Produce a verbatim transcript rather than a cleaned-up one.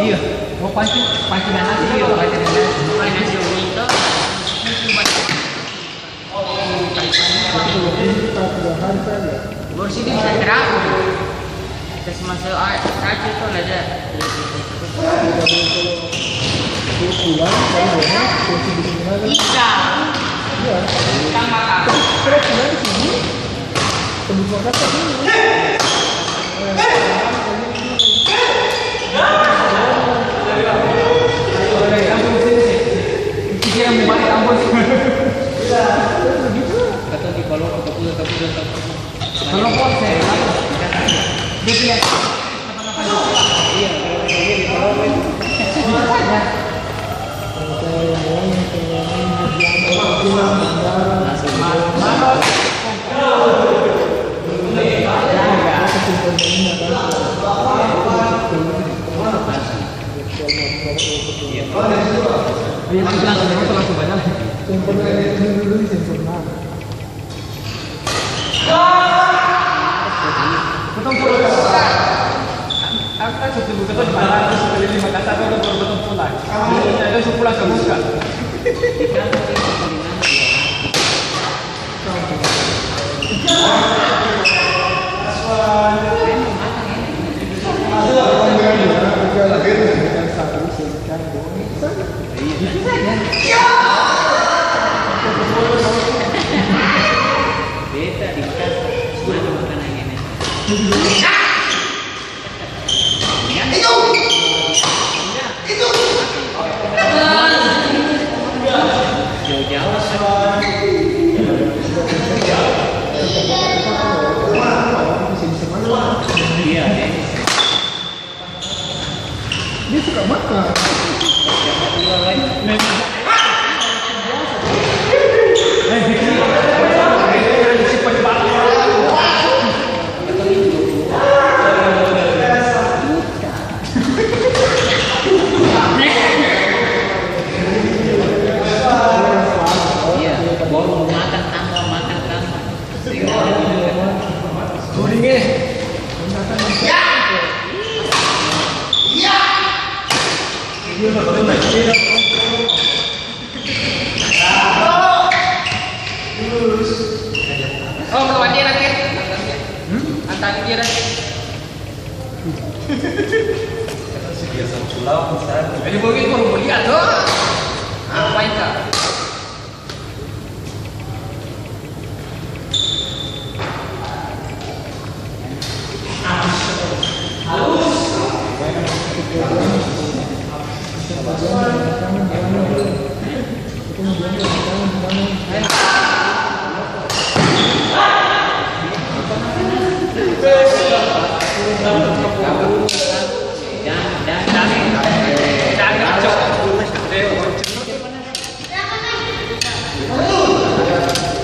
Iya. Oh, panci, panci dan nasi. Iya, panci dan nasi. Bukan nasi umi to. Baru sini bisa terakhir. Kasi maso aer, aer itu lah, ja. Kalau pulang, kan, ya, kunci di sini aja. Iya. Iya. Kan makan. Kalau pulang ke sini, tembus Makassar dulu. Atau di Palopo, tapi, tapi, tapi. Kalau konsep, dia punya. Iya, kalau ini di Palopo itu. Itu saja. Iya, langsung, langsung, langsung banyak. Yang pernah ini dulu, yang pernah. Katong pulang ka Makassar. Aku kan su tunggu katong di Makassar, terus su keliling Makassar, katong baru katong pulang. Jadi su pulang ka Makassar. Beta di Makassar, mana makanan enak? Jauh-jauh. Iya, Denis. Dia suka makan. Iya, baru makan tambah, makan tambah. Sehingga Oh, belum ada nanti. Hmm? Antar dia nanti. Biasa pulau, misalnya. Jadi, Bobi, gua mau lihat, tuh. Apa itu?